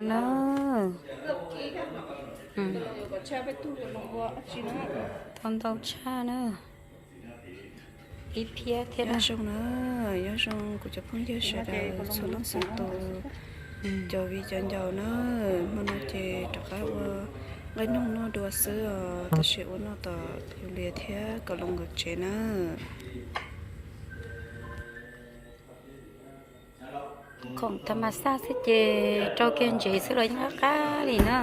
Na, tau ntau tshaj na. Ib phiab thiab. Nyob zoo na, nyob zoo kuv cov phooj ywg sawv daws txhua leej txhua tus, cov viv cov ncaus na. Hmo no ces rov qab ua nqaij noog noj dua xwb os, tab sis ua noj tom yus lias thiab kom loo nkawd tsev na. Khoom tha mas xaj xwb ces rau kiag ntsev xwb los yeej qab qab li na.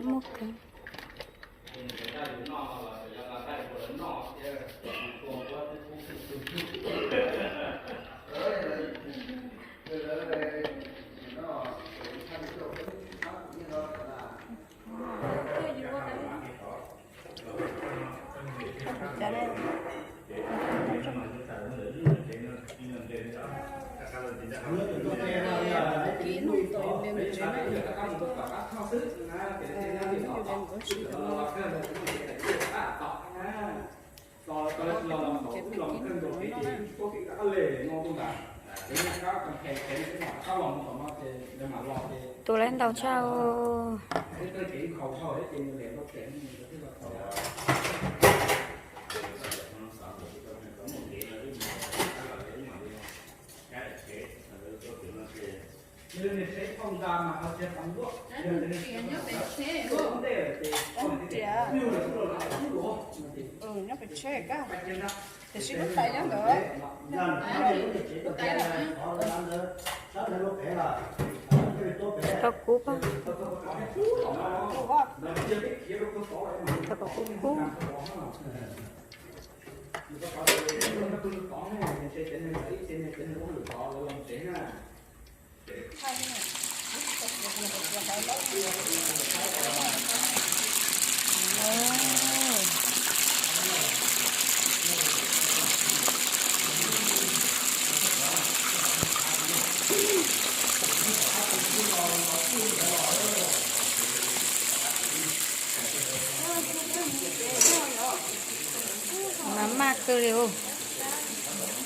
Muaj kawg. Tus laiv ntau tshaj. Nyob pem tsheb kab, tiam sis lub tais nyob ntawd. Rau kuv pab. Rau kom kuv kub. Mas maj kawg li os.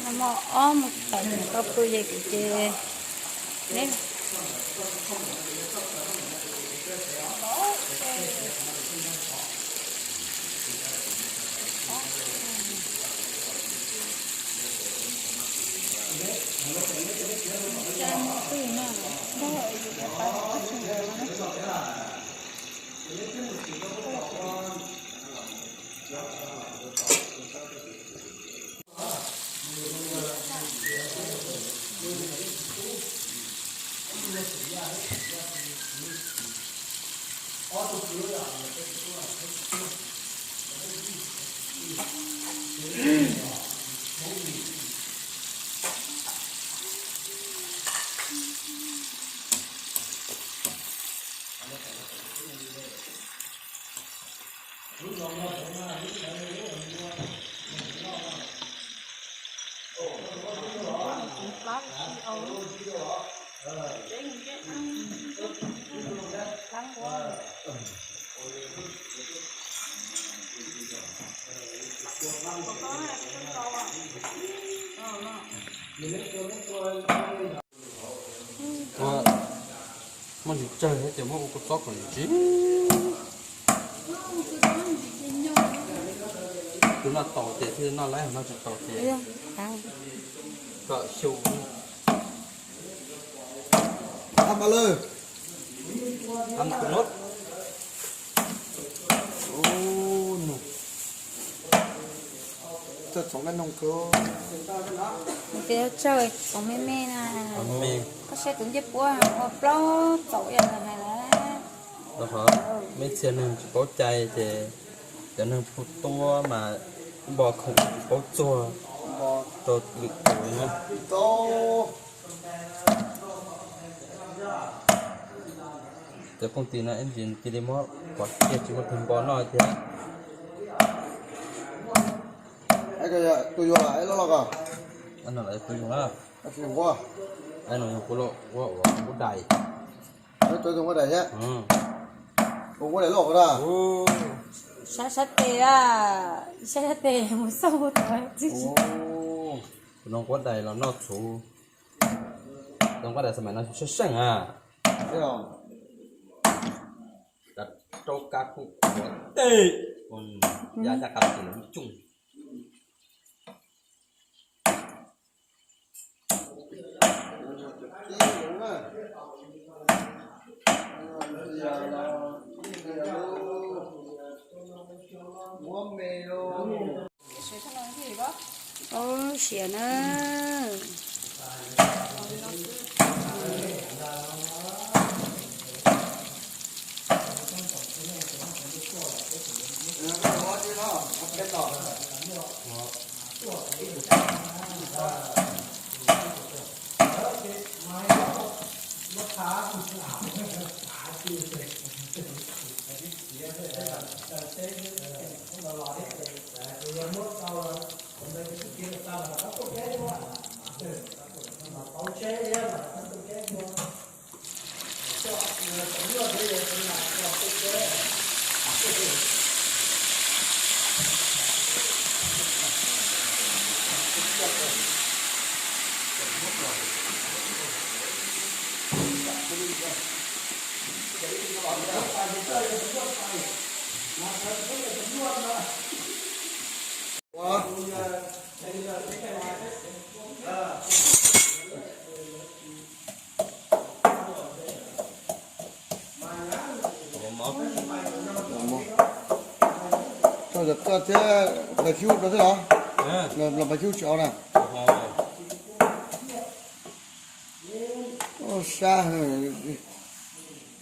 Nag hmo ob mus tawm tau pw ces kuv ces neb Muab ntsis tsawg thiab ces muab ua kua txob kom ntsim. Tus noj tau ces thiaj noj, lawv noj tsis tau ces kom xyu. Tau mas lawm. Tau mas lawm. Ub, nug. Txawj txhoov nqaij noog kawg. Ces tsawg txhoov me me na. Koj saib tus ncej puab ua plaub txaum ib yam li hais lawm. Mej txhia neeg tsis paub cai ces Cov neeg puag tuab mas npo khoom tsis paub txuag rau lwm tus li na. Cov kooj tis no ib ntsis cia li muab pov kiag tsis muaj tus npo noj thiab. Tus yuav lawm loj loj ko. No lawv tus yug na. Tus yug kuv los ua ua ua dais. Tus yug ua dais thiab. Ua dais loj ko da. Sab sab tes a, sab sab tes mus xauj tod. Tus no nquab dais los noj txhuv. Tus nquab dais xav mas no sab seej a. Rau kab kuj qhuav tej, ya caj qab tis los coob. Ub, siav na. Tso cov koj thiab npais fuse rau xwb los? Los npais fuse tsis au na. Ua sab,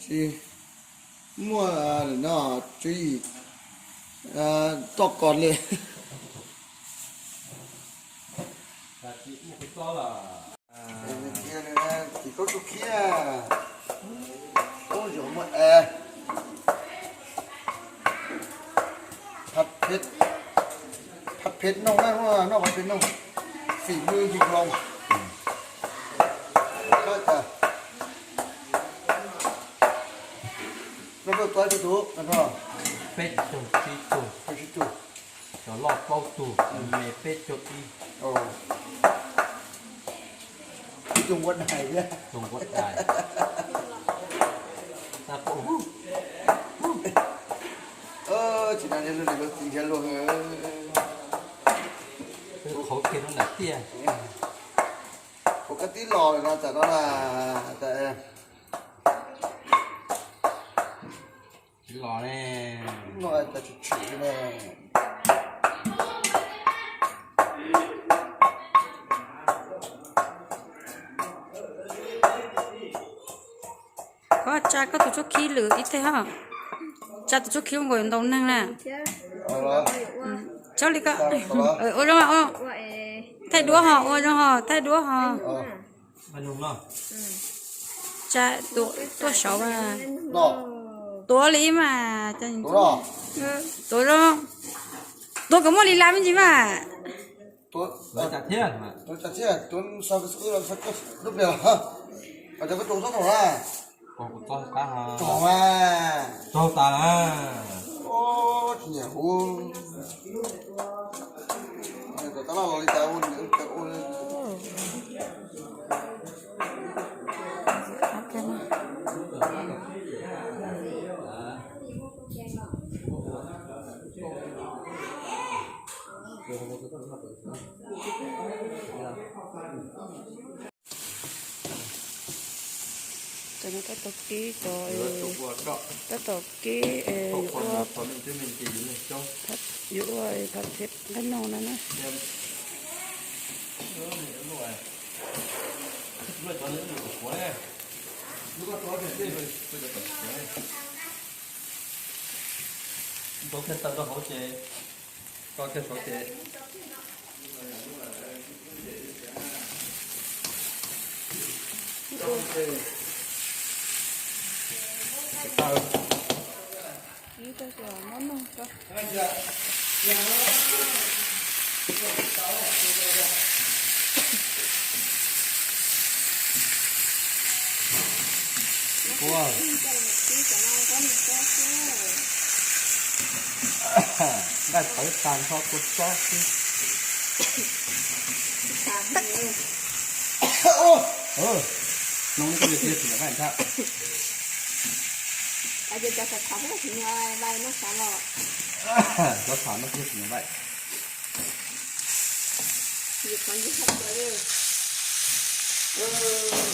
tsis muaj no tswv yim toj kos li. Tim khaub tsuj khib, ub, zoo muaj es. Phaj phem, phaj phem noog na, noj phaj phem noog, fim nws yug loo. Noj koj tua ib tug, peb caug tsib tug, cov loj plaub tug, me peb caug ib. Ib tug nquab dais thiab. Tug nquab dais. Tsis tas li lub txiv nrhiav luag. Qhauv kiag lub nram tiaj. Kuv kab tib los no tam no na. Tsis los ne. No tas tshwm tshwm ne. Koj tsa koj tus tshoob khib lwm ib teg ho. Tsa tus tshoob khib nkaus yuav ntau neeg na. Tsaug li koj. Ua zoo, thaij duab ho, ua zoo ho, thaij duab ho. Tsa tuaj saud mas. Tuav li mas. Tuav zoo. Tuav kom muaj li lawm me ntsis mas. Cov no tab tom kib, cov tab tom kib, yuav ua, yuav ua phaj thej nqaij noog no na. Ntxuav kiag taws rau hauv ces, tso kiag saud ces. Nqaij tawv tag nrho kua txob xwb. Noo koj cia tsis nyiam vaij ntag. Cov tham no kuj tsis nyiam vaij.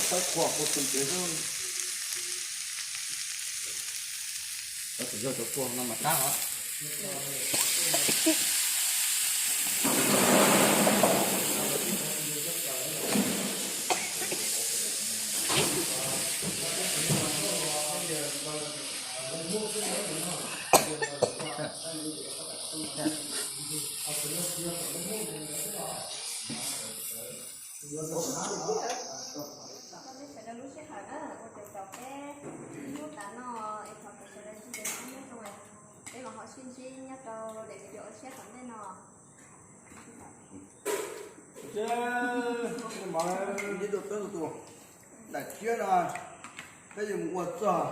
Tawv qhuav kuv tus tsev xwb. Cov txiv yog cov kua no mas qab os. Sawv daws lub sij hawm na ua cov cov peb hnub tas no es thov kom sawv daws ntsib kev noj qab nyob zoo, peb mam ho sib ntsib nyob rau daim video tshiab tom ntej no. Daim tshiab no peb yuav mus ua txog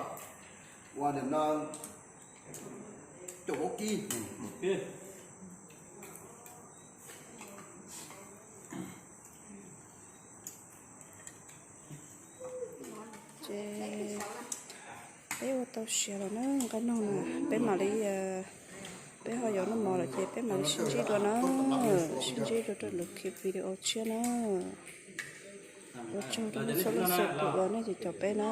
uas nim no caum vaub kib. Ces peb ua tau siav lawm na, nqaij noog na, peb mam li, peb ho yuav noj mov lawm ces peb mam li sib ntsib dua na, sib ntsib dua rau lwm video tshiab na. Ua tsaug rau nej txhua leej txhua tus uas nej caum peb na.